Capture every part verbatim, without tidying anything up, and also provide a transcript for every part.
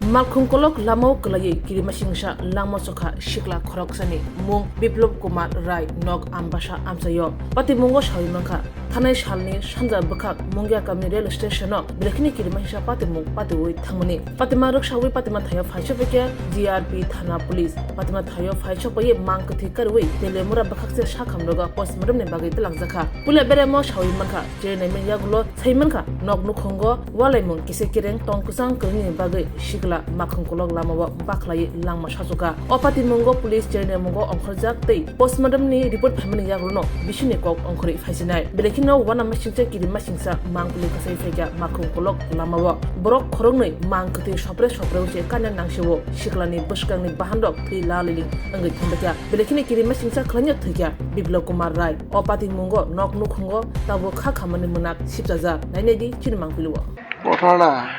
Malkhung kolok lamao kwlaiwi kirimasingsa langma chokha sikla khoroksani mung Biplop Kumar Rai, nok Ambasa amchaio. Patimungo sawi mankha, thanai salni sanja bwkhak Mungia kamni rail stationo belai kheno kirimasingsa patimung patiwi thangmani. Patima rwksawi patima thaio phaichokphaikha G R P thana police. Patima thaio phaichokpaiwi mang kwthwi karwi Telemura bwkhakse sakhamrogo postmortemni bagwi twlangjakha. Puila beremo sawi mankha, chirinaimani yagulo sai mankha, nok nukhungo walaimung kisa kereng tong kwchang kwrwngni bagwi sikla malkhung kolok lamao bakhlaiwi langma sachokha. O patimungo police chirinaimungo ongkhorjak tei postmortemni report phaimani yagulono bisingni kok ongkhorwi phaisinai. Belai kheno uanamasingcha kirimasingsa mang kwlwi kwchai phaikha malkhung kolok lamao. Borok khoroknwi mang kwthwi sopre sopre se kanya nangsio. Siklani bwskangni bahanrok thwi laliling wngwi thangbaikha. Belai kheno kirimasingcha khlaina thwikha Biplop Kumar Rai. O patimungo nok nukhungo tabuk kha khamani mwnak sipchajak. Nainai di chini mangpili o. Ghotona,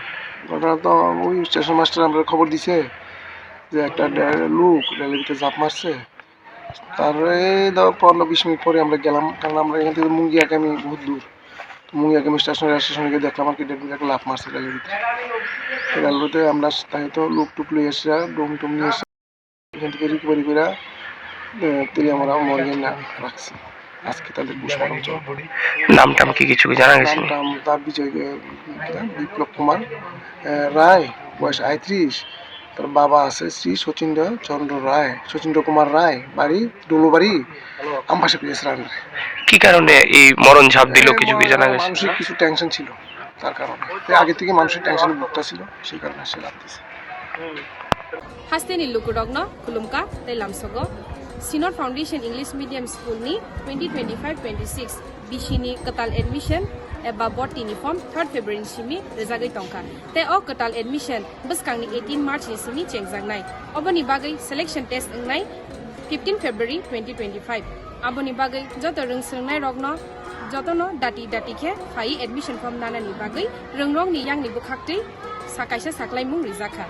ghotona to ui station master amre khobor dise je ekta de-, luk railway te jump marse. Tarpore do pondro bis minute pore amra gelam, karon amra ekhan theke Mungia kami bohut dur. To Mungia kami station, rail station geye dekhlam ar ki de ekta lap marse railway te. Railway te amra tai to luk tuk loi asa, dom tom loi asa. Ekhan theke recovery gora, eh, tei amra morgue na rakse. Ajke tale postmortem chole. নাম টাম কি কিছু কি জানা গেছে? নাম টাম তার বিজয়, এ, কি নাম? বিপ্লব কুমার, এ, রায়, বয়স আটত্রিশ। তার বাবা আছে শ্রী শচীন্দ্র চন্দ্র রায়, শচীন্দ্র কুমার রায়, বাড়ি ডোলোবাড়ি, আমবাসা পিএস রান্ডারে। কি কারণে এই মরণ ঝাঁপ দিল, এ, কিছু কি জানা গেছে? মানসিক কিছু টেনশন ছিল, তার কারণে। এ আগে থেকে মানসিক টেনশনে ভুগতেছিল, সেই কারণে সে লাভ দিছে। Hasteni lukurokno khulumkha tei lamsogo Synod Foundation English Medium School ni twenty twenty-five twenty-six B C ni kwtal admission eba botini form third February ni simi rwjagwi tongkha. Tei o kwtal admission bwskangni eighteen March ni simi chengjaknai. Oboni bagwi selection test wngnai fifteen February twenty twenty-five. Aboni bagwi joto rwng swrwngnairokno jotono dati dati khe phaiwi admission form nanani bagwi rwngrokni yangni bwkhaktwi sa kaisa saklaimung rijakha.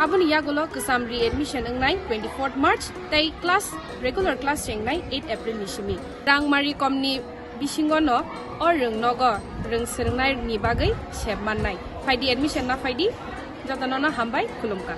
Aboni yagulo kwcham re-admission wngnai twenty-fourth March tei class, regular class chengnai eight April ni simi. Rangmari komni bisingono o rwng nogo rwng swrwngnaini bagwi sep mannai. Phaidi, admission na phaidi, jotonono hambai, khulumkha.